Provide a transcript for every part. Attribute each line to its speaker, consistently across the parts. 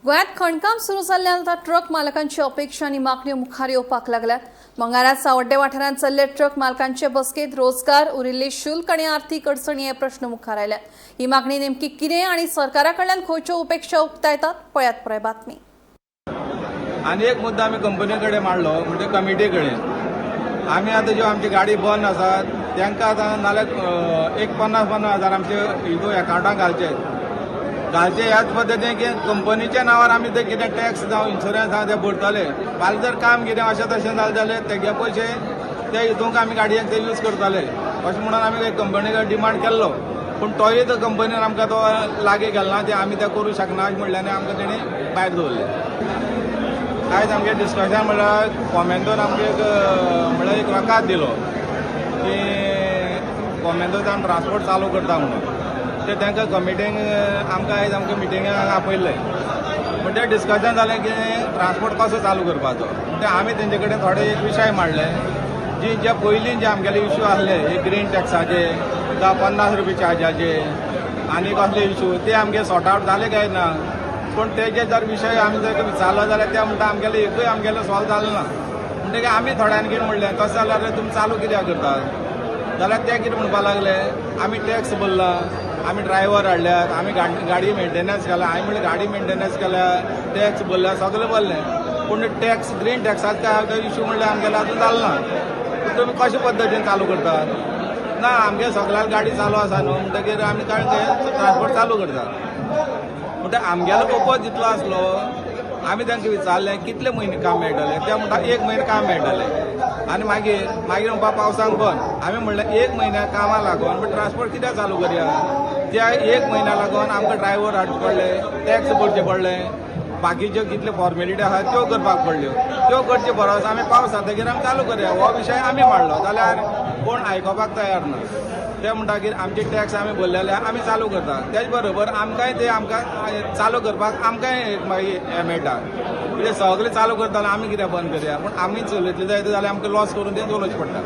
Speaker 1: गोंयांत खणकाम सुरू जाल्ल्यान आतां ट्रक मालकांची अपेक्षा आनी मागण्यो मुखार येवपाक लागल्यात. मंगारात सावड्डे वाठारांत चल्ले ट्रक मालकांचे बसकेंत रोजगार, उरिल्ले शुल्क आनी आर्थीक अडचणी हे प्रश्न मुखार आयल्यात. ही मागणी नेमकी कितें आनी सरकारा कडल्यान खंयच्यो अपेक्षा उक्तायतात, पळयात पुराय बातमी.
Speaker 2: आनी एक मुद्दो आमी कंपनी कडेन मांडलो, म्हणजे कमिटी कडेन. आमी आतां ज्यो आमची गाडी बंद आसा, तांकां आतां नाल्यार एक 50-50 हजार आमचे हितून एकावंटाक घालचे घालचे, ह्याच पद्दतीन की कंपनीच्या नांवार आमी ते कितें टॅक्स जावं इन्शुरन्स जावं ते भरतले. फाल्यां जर काम कितें अशें तशें जालें जाल्यार तेगे पयशे ते हितूंक आमी गाडयेक ते यूज करतले, अशें म्हणून आमी कंपनी कडेन डिमांड केल्लो. पूण तोय तो कंपनीन आमकां तो लागीं गेलो ना. ते आमी ते करूं शकना अशें म्हणल्यार आमकां तेणी भायर दवरले. आयज आमगे डिस्कशन म्हणल्यार फोमेंतोन आमकां एक म्हणल्यार एक रकाद दिलो की फोमेंतोन ट्रान्सपोर्ट चालू करता म्हणून. ते तांकां कमिटींक आमकां आयज आमकां मिटिंगेक आपयल्लें. पूण तें डिस्कशन जालें की ट्रान्सपोर्ट कसो चालू करपाचो. ते आमी तेंचे कडेन थोडे एक विशय मांडले, जी जे पयलीं जे आमगेले इश्यू आसले, एक ग्रीन टॅक्साचे जावं 50 रुपया चार्जाचे आनी कसले इश्यू, ते आमगे सॉर्ट आवट जाले काय ना. पूण तेजे जर विशय आमी जर विचारलो जाल्यार ते म्हणटा, आमगेले एकूय आमगेलो सॉल्व जालो ना. म्हणटकीर आमी थोड्यांनी कितें म्हणलें, तशें जाल्यार तुमी चालू कित्याक करतात? जाल्यार ते कितें म्हणपाक लागले, आमी टॅक्स भरला, आमी ड्रायव्हर हाडल्यात, आमी गाडी मेंटेनन्स केला. हांवें म्हणलें, गाडी मेंटेनन्स केल्या, टॅक्स भरल्या, सगळें भरलें, पूण टॅक्स ग्रीन टॅक्साक काय इश्यू म्हणल्यार आमगेलो अजून जालो ना. पूण तुमी कशे पद्दतीन चालू करतात? ना, आमगे सगळ्याक गाडी चालू आसा न्हू, म्हणटकीर आमी काय ते ट्रान्सपोर्ट चालू करतात. म्हणटा आमगेलो पर्पज जितलो आसलो, आमी तांकां विचारलें, कितले म्हयने काम मेळटलें? ते म्हणटा, एक म्हयने काम मेळटलें आनी मागीर मागीर म्हणपा पावसाक बंद. आमी म्हणलें, एक म्हयन्या कामाक लागून पण ट्रान्सपोर्ट कित्याक चालू करया? त्या एक म्हयन्या लागून आमकां ड्रायव्हर हाडचे पडले, टॅक्स भरचे पडले, बाकीच्यो कितल्यो फॉर्मेलिटी आसा त्यो करपाक पडल्यो. त्यो करचे परस आमी पावस जातकीर आमी चालू करया, हो विशय आमी मांडलो जाल्यार कोण आयकोपाक तयार ना. ते म्हणटा की आमचे टॅक्स आमी भरलेले आहा, आमी चालू करता. तेच बरोबर आमकांय ते आमकां चालू करपाक आमकांय एक मागीर हें मेळटा. कित्याक सगळे चालू करता, आमी कित्याक बंद करया? पूण आमी चलयतले जायत जाल्यार आमकां लॉस करून ते चलोवचें पडटा.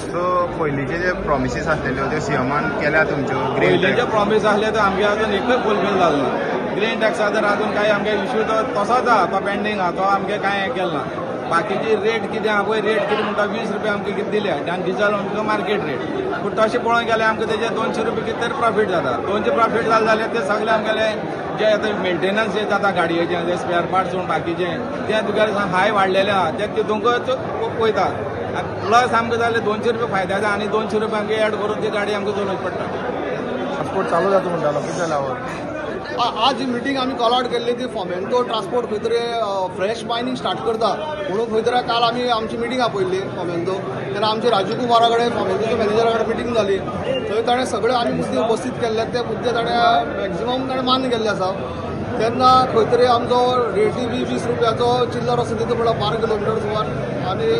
Speaker 3: सो पयलींचे जे प्रॉमिसीस आसलेल्यो त्यो सीएमान केल्या तुमच्यो ग्रीन
Speaker 2: पयलींचे प्रॉमीस आसले तर आमगे अजून एकूय फुलफील जालें ना. ग्रीन टॅक्सा तर अजून कांय आमगे इश्यू तो तसोच आहा, तो पेंडींग आहा, तो आमगे कांय हें केलें ना. बाकीची रेट कितें आहा पळय, रेट कितें म्हणटा, 20 रुपया आमकां कितें दिल्या आनी डिजल आमकां मार्केट रेट. पूण तशें पळोवंक गेल्यार आमकां तेजे 200 रुपया कितें तरी प्रॉफीट जाता. 200 प्रॉफीट जालें जाल्यार ते सगळे आमगेले जे आतां मेंटेनन्स जे जाता गाडयेचे, जे स्पेअर पार्ट्स म्हूण बाकीचे, ते तुगेले हाय वाडलेले आहा, ते तितूंकच वयता. प्लस आमकां जाल्यार 200 रुपया फायदो जाता आनी 200 रुपया आमकां एड करून ती गाडी आमकां चलोवची पडटा.
Speaker 4: ट्रान्सपोर्ट चालू जाता म्हणटालो, कितें जालें आवड?
Speaker 5: आज ही मिटींग आमी कॉल आउट केल्ली ती फोमेंतो ट्रान्सपोर्ट खंय तरी फ्रेश मायनींग स्टार्ट करता म्हणून खंय तरी काल आमी आमची मिटींग आपयल्ली फोमेंतो. तेन्ना आमचे राजू कुमारा कडेन, फोमेंतोच्या मॅनेजरा कडेन मिटींग जाली. थंय ताणें सगळे आमी मुद्दे उपस्थीत केल्ले, ते मुद्दे ताणें मॅक्झिमम ताणें मान्य केल्ले आसा. तेन्ना खंय तरी आमचो रेटी बी 20 रुपयाचो चिल्लर असो दिता पळय पर किलोमिटर सुमार आनी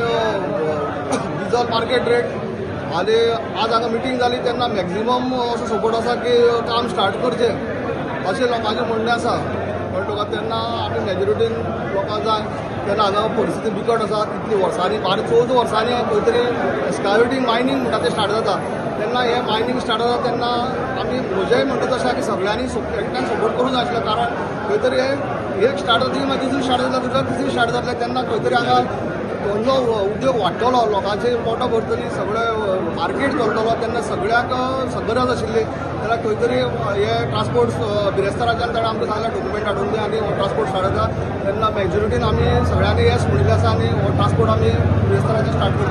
Speaker 5: डिजल मार्केट रेट. आनी आज हांगा मिटींग जाली तेन्ना मॅक्झिमम असो सपोर्ट आसा की काम स्टार्ट करचें अशें लोकांचें म्हणणें आसा. कळ्ळें तुका? तेन्ना आमी मेजॉरिटीन लोकांक जाय. तेन्ना हांगा परिस्थिती बिकट आसा. तितली वर्सांनी, 12-14 वर्सांनी खंय तरी एक्सकावेटींग मायनींग म्हणटा तें स्टार्ट जाता. तेन्ना हें मायनींग स्टार्ट जाता तेन्ना आमी म्हजेंय म्हणटा तशें की सगळ्यांनी एकट्यान सपोर्ट करूंक जाय आसलें, कारण खंय तरी हें एक स्टार्ट जातकीर मागीर दुसरी स्टार्ट जातलें, दुसरी तिसरी स्टार्ट जातलें. तेन्ना खंय तरी हांगा धंदो उद्योग वाडटलो, लोकांची पोटां भरतली, सगळें मार्केट चलतलो. तेन्ना सगळ्यांक गरज आशिल्ली. जाल्यार खंय तरी हे ट्रान्सपोर्ट बिरेस्ताराच्यान ताणें आमकां सांगलें, डॉक्युमेंट हाडून दी आनी हो ट्रान्सपोर्ट स्टार्ट जाता. तेन्ना मेजॉरिटीन आमी सगळ्यांनी येस म्हणिल्लें आसा आनी हो ट्रान्सपोर्ट आमी बिरेस्ताराच्यान स्टार्ट करतले.